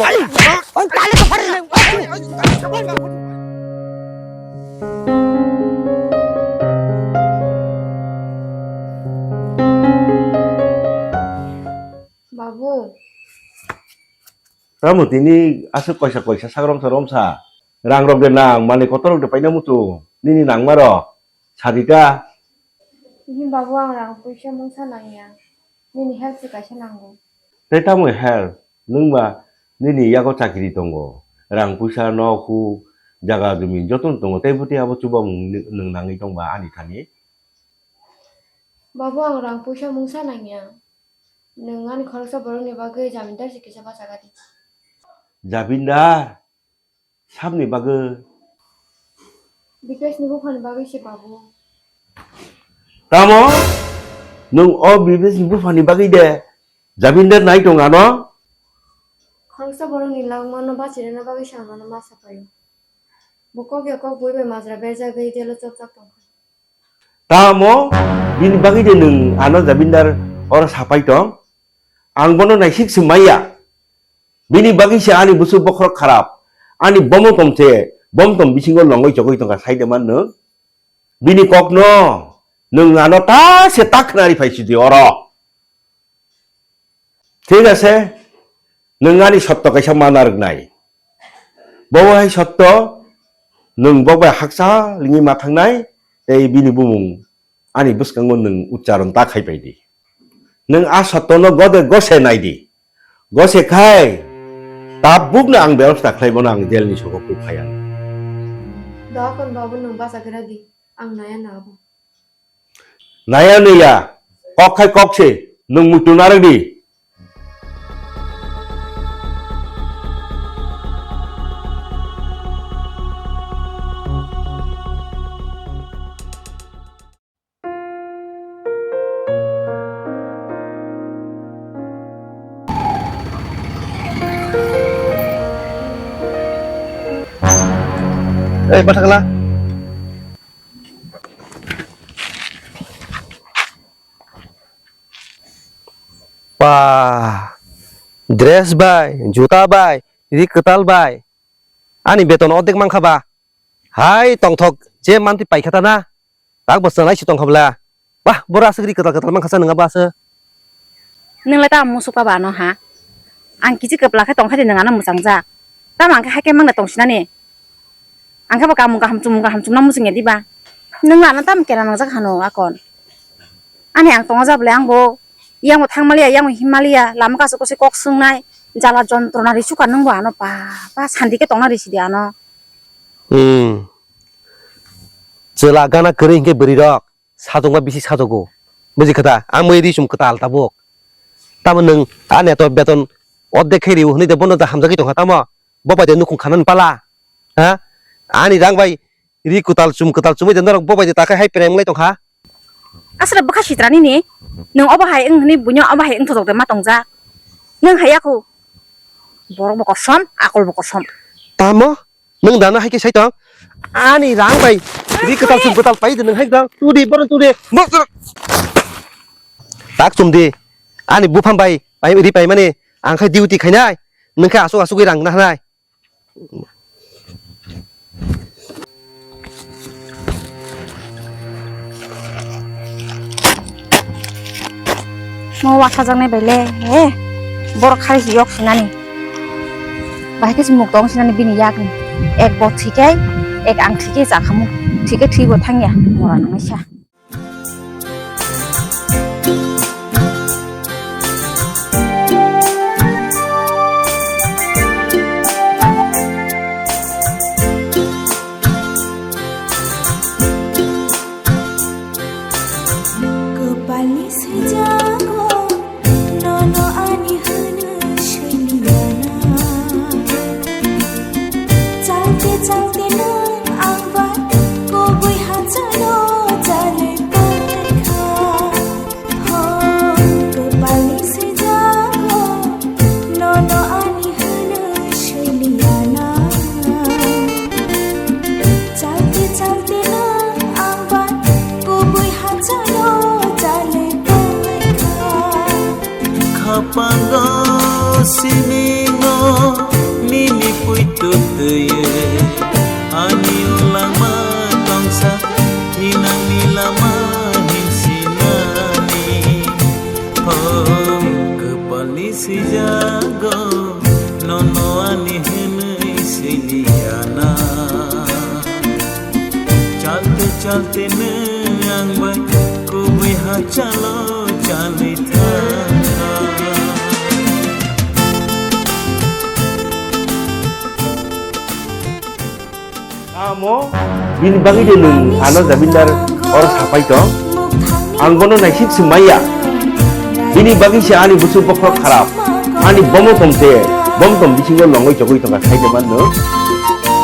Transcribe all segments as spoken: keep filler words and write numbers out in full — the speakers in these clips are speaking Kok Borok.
Babu. Tamo tini aswk koisa koisa sak romsa romsa. Rang rok de nang, manwi kotor rok de paina muchung. Nini nangma rok. Sadita. Ihi babu, ang rang puisa mungsa nangya. Nini help se kaisa nango. Tei tamo help? Nwng ba nini yago chakri tongo. Rang puisa, nok huk, jaga jumi jotono tongo. Tei bwtwi abo chubamung nwng nangwi tongba ani thani? Babu, ang rang puisa mungsa nangya. Nwng ani khoroksa borokni bagwi jamindar se kisa bachagadi. Jamindar? Sabni bagwi? Bikeshni buphani bagwi se, babu. Tamo? Nwng o Bikeshni buphani bagwi de jamindar nai tong ano? Khoroksa borokni langmano bachirina bagwi se ang ano ma sapaio. Bo kok ya kok bui bai majra berjagwi jelo chopchap tongkha. Tamo bini bagwi de nwng ano jamindar oro sapai tong? Ang bono naisik se maya. Bini bagwi se ani bwswk bokhorok kharap. Ani bomo tong se, bom tong bisingo longwi chogwi tongkha, sai de man nwng? Bini kokno nwng ano ta se ta khnari phai sidi oro. Thik ase, nwng ani sotto kaisa mana rwnai. Bo hai sotto, nwng bo bai haksa lingwi ma thangnai, tei bini bumung ani bwskango nwng uchcharon ta khai pai di. Nwng a sottono gode gose nai di. Gose khai, tabukno ang bebosta khlai bono ang jelni sogo kuk phai ang. Doakon babu nwng bachagra di, ang naya na abo. Naya naya, kok khai kok se, nwng muitu narwk di. Ei, bathakla. Ba, dress bai, juta bai, ri kwtal bai. Ani beton ordek mankha ba. Hai tongthok je mantwi paikha ta na. Tak bo chwng naisi tongkha bwla. Bah, boro aswk ri kwtal kwtal mankha sa nwng abo aswk. Nwng le ta musuk pa ba ano ha. Ang kichi kwpla khe tongkha de nwng ano mwchangjak. Tamo ang khe hai khe mangna tongsinani. Ang khe bo kamung kaham chumung kaham chumna muchungya diba. Nwng ano tamo kena nangjak hano akon. Ani ang tongo jabole ang bo. Yang bo thangmaliya, yang bo himmaliya. Lama kasu kusi kok swngnai. Jala jontrona risukha nwng bo ano pa. Pa santi khe tongna risidi ano. Hmm. Chwla gana kwrwi hinkhe bwrwi rok. Sajokma bisi sajogo. Buji kha ta? Ang mui ri chum kwtal tabuk. Tamo nwng ani to beton ordek khe riu hwnwi de bono da hamjagwi tongkha tamo? Bo bai de nukhung khanani pala? Ha? Ani rang bai ri kwtal chum kwtal chumui de norok bo bai de ta khe hai prem wng lai tongkha? Aswk bwkha sitra nini? Nwng obo hai wng hwnwi buino obo hai wng thotok de ma tongjak. Nwng hai yakhu. Borok bo kosom, akol bo kosom. Tamo? Nwng dana hai khe sai tong? Ani rang bai ri kwtal chum kwtal pai de nwng hai tong. Tudi, bono tudi. Bo-, tak chum di. Ani buphang bai, pai, ri pai mani ang khai duty khainai. Nwng khe asuk asuk rang na hanai. Mo wasajaknai bai le, eh, borok khai si yok sinani. Bahai khe si muk tong sinani bini yak ni. Ek bo thwi khe, ek ang thwi khe chakhamu. Thwi khe thwi bo thangya, mora nangnaisa. Kwpalni saijago nono ani hwnwi swingyana. Chalte chalte nwng ang bai kubui hachalo chalwi paikha. Ho, kwpalni saijago nono ani hwnwi swingyana. Chalte chalte nwng ang bai kubui hachalo chalwi paikha. Khapango simingo Tene ang bai kubui ha chalo chali thangkha. Amo bini bagwi de nwng ano jamindar oro sapai tong. Ang bono naisik se maya. Bini bagwi se ani busu bokhok kharap. Ani bomo tomte, bom tom bisingo longoi chogoi tongkha khaide manno.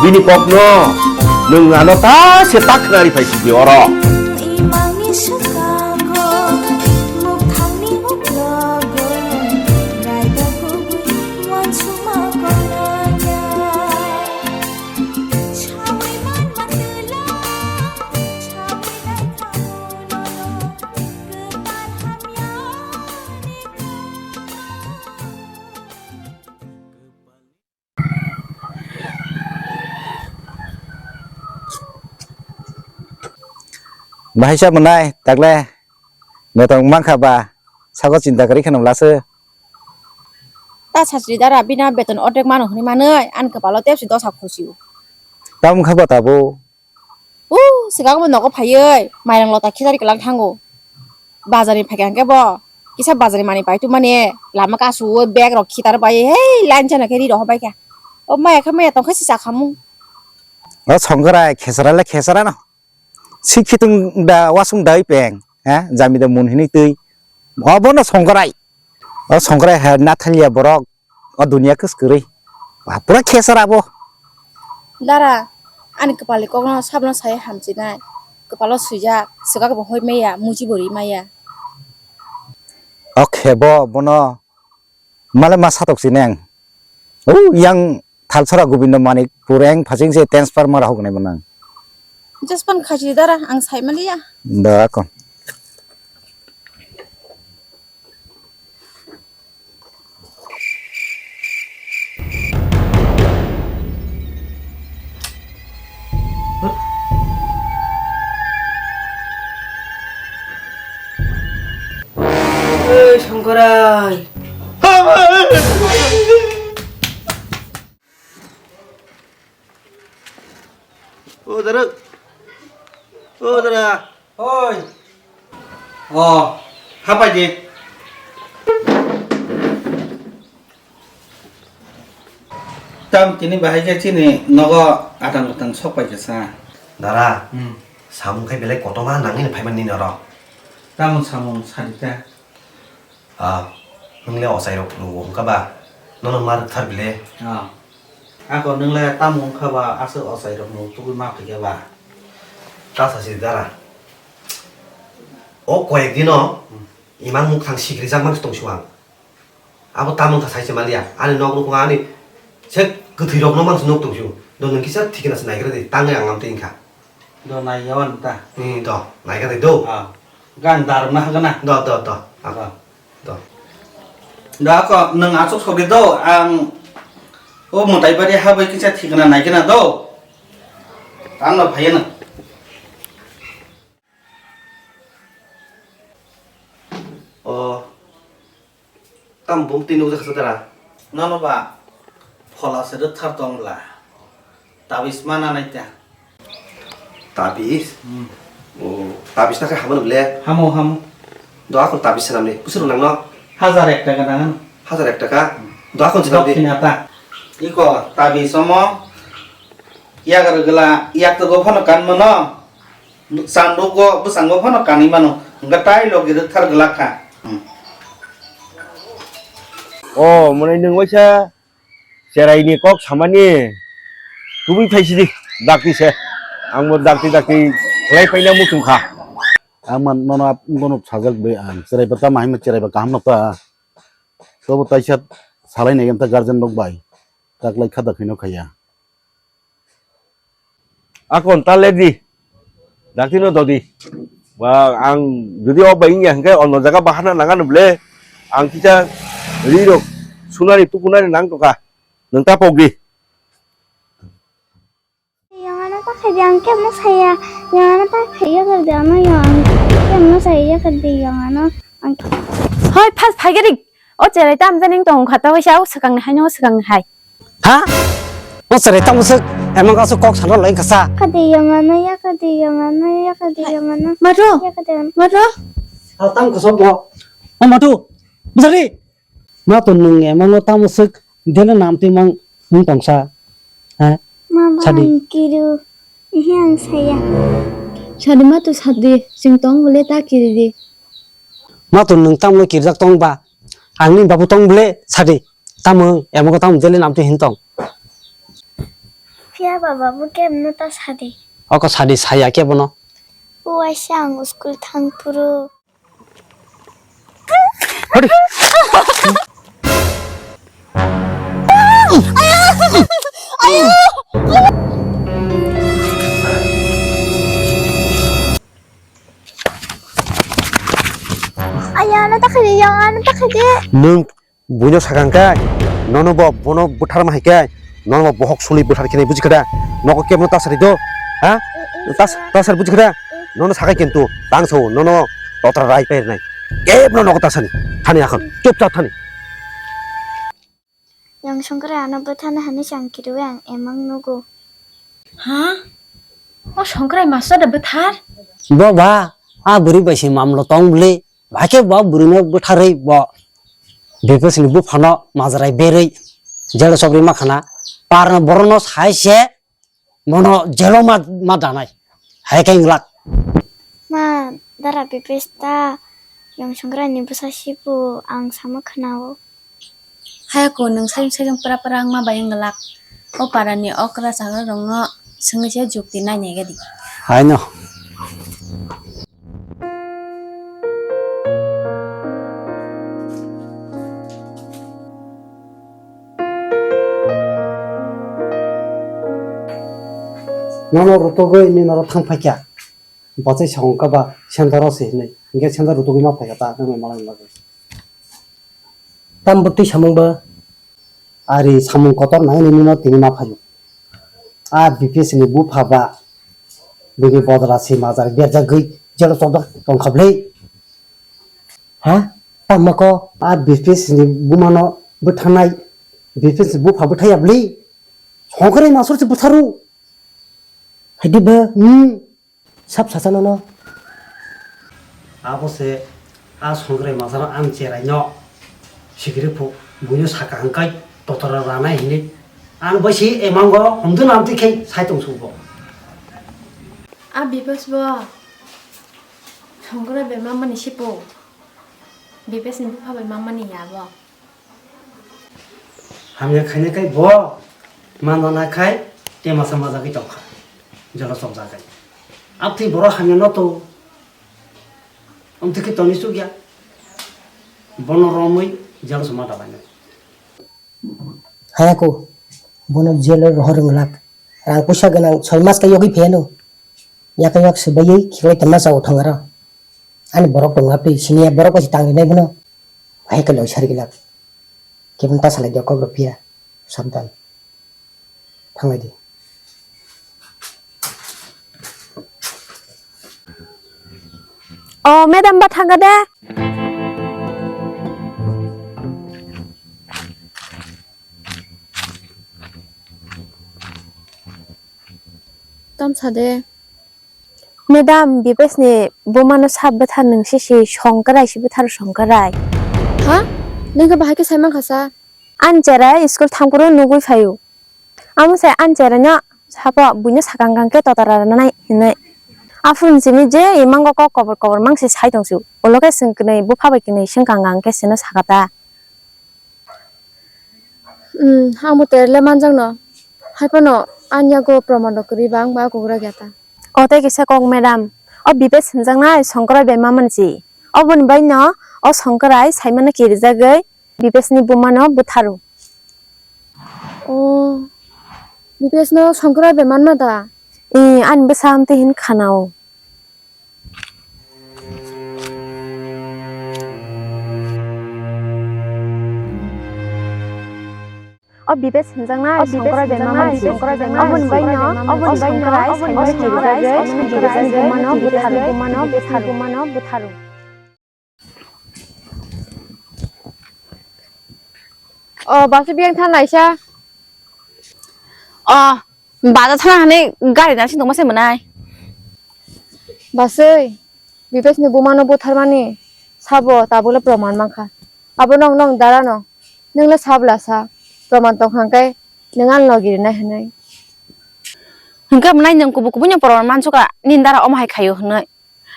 Bini kokno nwng ano ta se ta khnari phai sidi oro. Imangni swkango, muktangni uklogo, raida kubui uansukma konanya. Sawi manma twlang, sawi naithango nono, kwtal hamyani. Bahai sa mwnai takle beton mankha ba sago chinta kwrwi kheno bwlase. Ta sachri dara bina beton ordek mano hwnwi manwi ani kwpalo tepsi dosa khosio. Tamo wngkha ba tabo. Uh, swkang bo nogo phaiwi mairang lota khitari kwlang thango. Bazar ni phaikha hwnkhe bo kisa bazar ni manwi pai tongmani lama kasu o bag rok khitar bai hei line chana khe ri rok hobai kha. O maya khe maya tongkhe si chakhamung. O songkrai khesara le khesara no. Si khitung da wasung dai peng. Ha, jami da mun hini twi. Obo no songkrai. O songkrai ha nathalia borok. O dunia kwskwrwi. Ba, pura khesar abo. Dara, ani kwpalni kokno sabno sai hamchinai. Kwpalo swijak, swkak bo hoi maya, muchi bo ri maya. O khe bo, bono male ma satok sineng. O yang thalsora Gobindo Manik pureng phasing se transfer mara hoknai manang. Jaspan khachi dara, ang sai maliya. Da ko. Ei, Songkorai. O dara. O dara. Oi. O, hapai di. Tam tini bahai khe chini nogo atang atang sok pai khe sa. Dara, hmm, samung khai belai kotorma nangni phaiman nini oro. Tamon samung sadi ta. Ah, nwng le ochai rok nugo hwnkha ba? Nono ma rwkthar bile? Ah. Ako nwng le tamo wngkha ba aswk ochai rok nugo tugui ma phaikha ba? Ta sasi dara. O koyek dino, hmm, imang mukthang sikrijak man tongsu ang. Abo tamo wngkha sai se maliya. Ani nok rukung ani se kwthwi rok no man se nuk tongsu. Do nwng kisa thikna se naigra di, tangwi ang amtwi wngkha. Do nai yawan ta. Hmm, do, naigra di do. Ah. Gang darum na hagana. Do, do, do. Ah. Do. Do. Do ako nwng achuk sogwi do, ang o mwtai bari habai kisa thikna naigena do. Ang no phaiya na. O. Tam bumtwi nukjak sa dara. Nono ba phola se rwkthar tong bla. Tabis mana nai ta. Tabis? Hmm. O, tabis ta khe hamo ble? Hamo, hamo. Do akon tabis sanam ni. Kusur nang no? Hajar ek taka nangan. Hajar ek taka? Hmm. Do akon sanam di. Dokhina ta. Iko tabis omo. Yak rwgla, yak to go phano kan mono. Sandugo, bwskango phano kanwi mano, hwnkhe tai logi rwkthar glak kha. Hmm. O, mwnai nwng waisa cheraini kok samani tubui phaisidi, dakti se. Ang bo dakti dakti khlai paina muchung kha. Ang man nono ap-, nono sajak bai ang cherai ba tamo hai ma cherai ba kaham no ta. Tobo taisa salai nai ta guardian rok bai. Taklai kha da khaino khaya. Akon ta le di. Dakti no dodi. Ba ang jodi o bai wngya hwnkhe ono jaga bahana nang ano ble. Ang kisa ri rok sunani tukunani nang tongkha. Nwng ta pok di. Yongano ta khai di ang kemo saya. Yongano ta khai ya kar di ano yong. Kemo saya ya kar di yongano. Ang Hoi phas phai gari. O cherai tam janing tong kha ta waisa o swkang ni hai no swkang ni hai. Ha? O cherai tamo swk Emang kasu kok sana lai kasa. Kadi yang ano ya, kadi yang ano ya, kadi yang ano. Mato. Ya kadi yang ano. Mato. Tam kosok mo. O Mato. Bujari. Mato nung emang no tamo sik dele nam ti mang nung tongsa. Ha? Mama Sadi. Ang kiru. Ihi ang saya. Sadi Mato sadi sing tong bole ta kiri di. Mato nung tamo kirjak tong ba. Ang ni babu tong bole sadi. Tamo, emo ko tamo jeli nam tu hin tong. Phiya baba bo kemno ta sadi. Oko sadi saya ke bono. Uaisa ang school thang puro. Hadi. Aya, ano ta khaidi, yang ano ta khaidi. Nung Buino sakang kai, nono bo bono bwtharma hai kai, nono bo bohok suli bwthar khinai buji khada, nogo kebno tasari do, ha? Tas-, tasari buji khada, nono sakai kintu, tang sao, nono totra rai pair nai, kebno nogo tasani, thani akhon, chupchap thani. Yang songkrai ano bwthana hwnwi chang kiriwi ang emang nugo. Ha? O songkrai master da bwthar? Bo ba, a bwrwi bai se mamlo tong bwle. Bahai khe bo bwrwino bwtharwi bo Bipesh ni buphano majrai berwi jelo chobri ma khana, parno borokno sai se bono jelo ma, ma danai. Hai khe wnglak. Ma, dara Bipesh ta Yang Songkrai ni bwsa sibo ang sama khwnao. Hayako nwng sayung sayung pra pra wngma bai wnglak. O para ni okra chagra rokno swngwi se jukti nai nai gadi. Haino. Nono rutugwi nini norok thang phaikha. Bachai song kha ba center o se hinwi. Hinkhe center rutugwi ma phaikha ta, nwng malai bagwi. Tam bwtwi samung ba? Ari samung kotor nai nini no tini ma phaio. A B P S ni bupha ba bini bodol se majra berjagwi jelo chobjak tongkha bwle. Ha? Tamo ko a B P S ni buma no bwthanai, B P S ni bupha bwthai ya bwle. Songkrai masor se bwtharo. Haidi ba? Hmm. Sab sacha nono. Abo se a songkrai masano ang cherai no sikiri phu buino saka hangkai totora ranai hinwi ang bai si emango homdun amtwi khai sai tong subo. A Bipesh bo songkrai bai mamani sipo. Bipesh ni bupha bai mamani ya bo. Hamya khaina khai bo manana khai te masa majagwi tongkha. Jelo chopjagwi. Abtwi borok hamya no to. Amtwi khe toni chukya. Bono romwi jelo choma dabai no. Hayako. Bono jelo rohor wnglak. Rang puisa gwnang soi mas khe yogwi pheno. Yakha yak se baiwi khiklai tongma chao thangaro. Ani borok tongo twi siniya borok bai se tangrinai bono. Hai khe loi sari glak. Kebeng ta salai di kok rw phiya. Sabdan. Thanglai di. O madam ba thangkha de. Tam sa de. Madam, Bipesh ni buma no sab bwthar nwng sisi Songkrai si bwthar Songkrai. Ha? Nwng khe bahai khe sai mankha sa? Ani cherai school thangphuru nugwi phaio. Amo sai ani cherai no sapo buino sakang kang khe totora ranai hinwi. Aphuru simi je imango kok kobor kobor mang se sai tong su. Ulo khe chwng kwnwi bupha bai kwnwi swngkang kang khe sino sakata. Hmm, ang bo tere le manjakno. Hai phano ani yago proman rok kwrwi ba ang ba kugra gya ta. O tei kisa kok madam. O Bipesh hwnjaknai Songkrai bai ma mansi. Oboni bai no o Songkrai saimano kirijagwi Bipesh ni buma no bwtharo. O Bipesh no Songkrai bai manma da? Ee, ani bwsa amtwi hin khanao. O Bipesh hwnjaknai Songkrai bai ma mansi. Oboni bai no o Songkrai saimano kirijagwi Bipesh ni buma no bwtharo, buma no bwtharo, buma no bwtharo. O basa biyang than laisa. O Baja thana hani gari nasing tongma se mwnai. Baswi, Bipesh ni buma no butharmani sabo tabuk le proman mankha. Abo nong nong dara no, nwng le sabla sa, proman tong hang khe nwng ani logi rinai hinwi. Hwnkhe mwnai nwng kubui kubui no proman mansuka, nini dara omo hai khaio hinwi.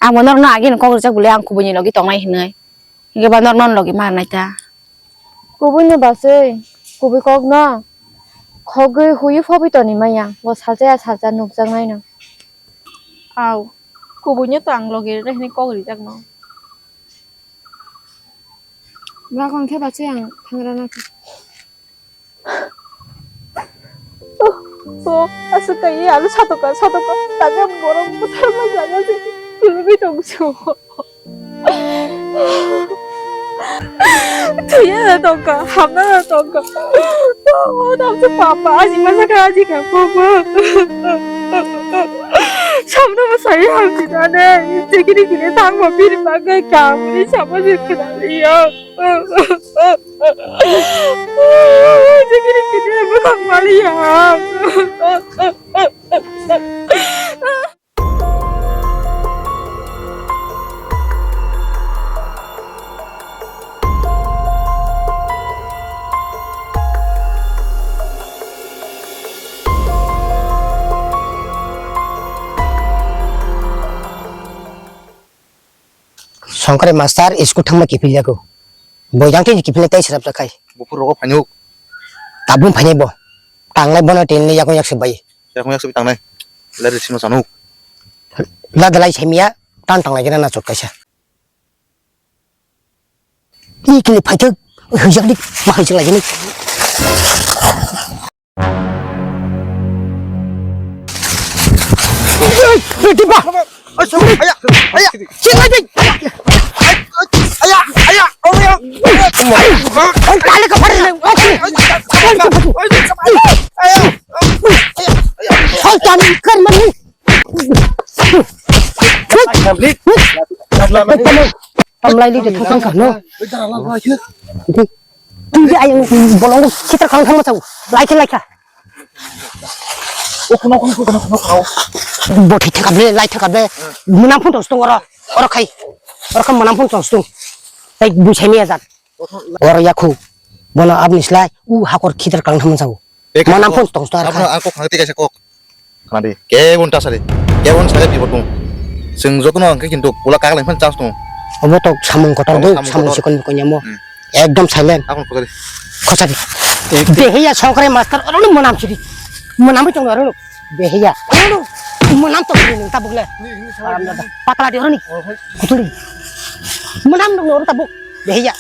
Ang bo norokno agini kok rijak bwle ang kubuini logi tongnai hinwi. Hwnkhe ba norokno ani logi ma rwnai ta. Kubuini baswi kubui kokno khogwi huiwi phobwi toni maya, bo salsa ya salsa nukjaknaino. Au, kubuino to ang logi rwnai hinwi kok rijakno. Bakon khe baswi ang thangrana khe. Oh, oh, aswk kaiwi ano satoka, satoka. Tangwi borok butharma jaga se kwrwngwi tongso. Thwiya na tongka, hamna na tongka. Oh, tamsa papa, aji masa ka aji ka, papa. Samno masai hamsi dane, jekini kini thangma biri bagai kamni sama se khna liya. Songkrai master school thangma kiphil yago. Boi jang tei kiphil tei srap jakhai. Buphur rogo phainuk. Tabung phainai bo. Tanglai bono tin ni yakung yak sebai. Yakung yak sebai tangnai. Lari sima sanuk. La dalai semia tan tanglai gena na chok kaisa. Ki kili phaithak hujak dik ma hujak lagi ni. Tiba. Aya, aya. Sini aja. Aya, aya, aya. Kali ka pare. Aya, aya. Sultan kan mani. Tamlai li de thang kha no. Twi de ayang bolong khitar kang thang ma chau. Lai khe lai kha. O khuna khuna khuna khuna khuna. Bo thai thaka ble lai thaka ble. Munam phun tos tong oro. Oro khai. Oro khai munam phun tos tong. Tai bui sai me ajak. Oro yakhu. Bono abni slai u hakor khitar kang thang ma chau. Manam phone tong star kha. Ang kok khna tei kaisa kok. Khna di. Kebon ta sari. Kebon sari bibo tong. Chwng jotono ang khe kintu pula kaklai phan chance tong. Obo to samung kotor de, samung sikon bikon yamo. Ekdom silent. Akon khosari. Khosari. Behiya songkrai master oro no manam sidi. Manam tong oro no. Behiya. Oro no manam to ni ta bugle. Patla di oro ni. Kutuli. Manam no oro ta buk. Behiya.